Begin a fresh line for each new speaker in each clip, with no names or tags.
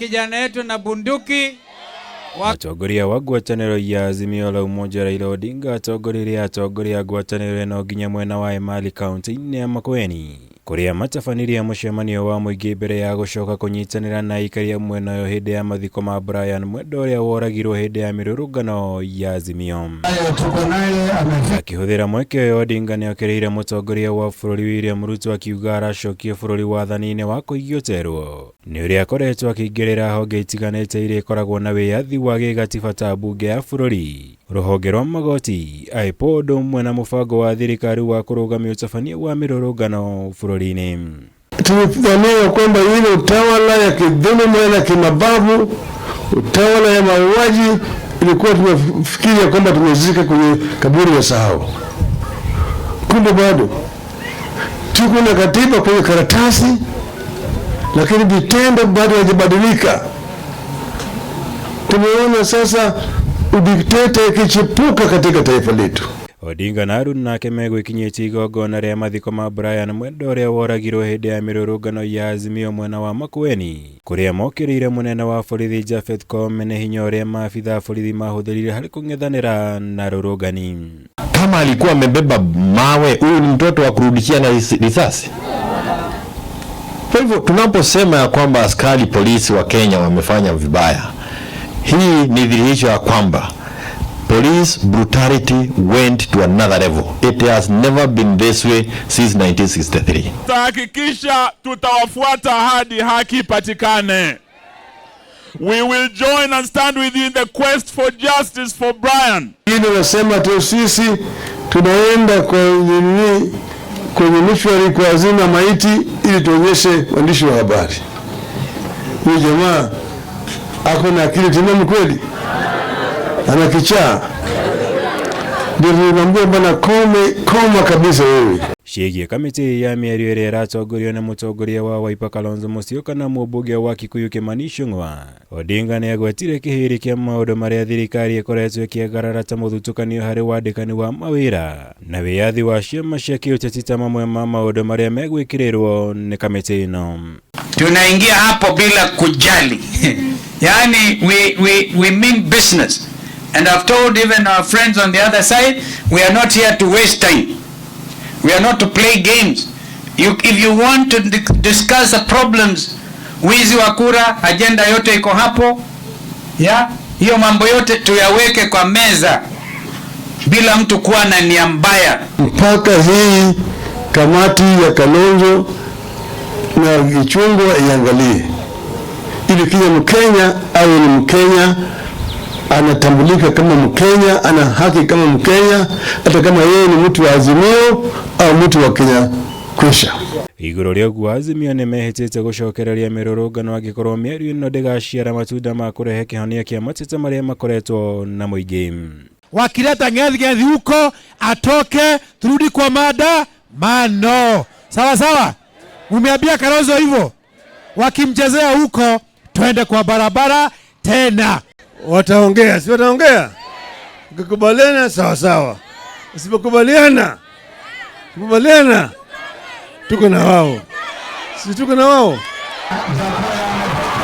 Kijana yetu na bunduki.
Mũtongoria wa ngwatanĩro ya Azimio la Umoja Raila Odinga atongoririe atongoria a ngwatanĩro ĩno nginya mwena wa Emali kaunti-inĩ ya Makueni kũrĩa matabanirie mũcemanio wa mũingĩ mbere ya gũcoka kũnyitanĩra na aikari a mwena ũyũ hĩndĩ ya mathiko ma Brian Mwenda ũrĩa woragirwo hĩndĩ ya mĩrũrũngano ya Azimio. Akĩhũthĩra mweke ũyũ Odinga nĩokĩrĩire mũtongoria wa bũrũri William Ruto akiuga aracokia bũrũri wathani-inĩ wa kũigio ũterwo nĩ ũrĩa akoretwo akĩingĩrĩra honge itiganĩte iria ikoragwo na wĩyathi wa gĩgatiba ta mbunge ya bũrũri, rũhonge rwa magoti, IPOA ũndũ ũmwe na mũbango wa thirikari wa kũrũgamia ũtabania wa mĩrũrũngano bũrũri-inĩ.
Tulidhania kwamba ile utawala ya kidhuluma na kimabavu, utawala ya mauaji, ilikuwa tunafikiria kwamba tumezika kwenye kaburi ya sahau. Kumbe bado tuko na katiba kwenye karatasi, lakini vitendo bado hayajabadilika. Tumeona sasa udikteta ikichipuka katika taifa letu.
Odinga na Arun nake megwĩkinyĩtie igongona rĩa mathiko ma Brian Mwenda ũrĩa woragirwo hĩndĩ ya mĩrũrũngano ya Azimio mwena wa Makueni kũrĩa mokĩrĩire mũnene wa borithi Japhet Koome nĩ hinya ũrĩa maabitha a borithi mahũthĩrire harĩ kũng'ethanĩra na rũrũngani.
Kama alikuwa amebeba mawe, huyu ni mtoto wa kurudishia na risasi. Kwa hivyo tunaposema ya kwamba askari polisi wa Kenya wamefanya vibaya, hii ni dhihirisho ya kwamba police brutality went to another level. It has never been this way since 1963.
Tutahakikisha tutawafuata hadi haki ipatikane. We will join and stand with you in the quest for justice for Brian.
Wengine wasema tu sisi tunaenda kwenye nini, kwenye mochari kuazima maiti ili tuonyeshe waandishi wa habari. Huyu jamaa ako na akili timamu kweli? Ana kichaa? Ndio tunamwambia bwana Koome, koma kabisa wewe.
Ciĩgiĩ kamĩtĩ ya mĩario ĩrĩa ĩratongorio nĩ mũtongoria wa Wiper Kalonzo Musyoka na mũmbunge wa Kikuyu Kimani Ichung'wa. Odinga nĩagwetire kĩhĩrĩ kĩa maũndũ marĩa thirikari ĩkoretwo ĩkĩagarara ta mũthutũkanio harĩ wandĩkani wa mawĩra na wĩyathi wa ciama cia kĩũteti ta mamwe ma maũndũ marĩa megwĩkĩrĩrwo nĩ kamĩtĩ ĩno.
Tunaingia hapo bila kujali. Yani we mean business. And I've told even our friends on the other side, we are not here to waste time. We are not to play games. If you want to discuss the problems, wizi wa kura, agenda yote iko hapo. Ya, hiyo mambo yote tuyaweke kwa meza bila mtu kuwa na nia mbaya.
Mpaka hii kamati ya Kalonzo na Ichung'wa iangalie ili kila Mkenya awe ni Mkenya, anatambulika kama Mkenya, ana haki kama Mkenya, hata kama yeye ni mtu wa Azimio au mtu wa Kenya Kwisha.
Igũrũ rĩa ũguo Azimio nĩmehĩtĩte gũcokereria mĩrũrũngano angĩkorwo mĩario ĩno ndĩgaciara matunda ma kũrehe kĩhonia kĩa mateta marĩa makoretwo na mũingĩ.
Wakileta ng'ethi ng'ethi huko atoke, turudi kwa maandamano. Sawa sawa, umeambia Kalonzo hivyo, wakimchezea huko twende kwa barabara tena.
Wataongea, si wataongea? Ukikubaliana sawa sawa, usipokubaliana, kubaliana, tuko na wao, si tuko na wao.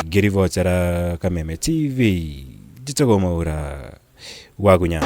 Ngĩribotera Kameme TV, njĩtagwo Mwaura wa Gunya.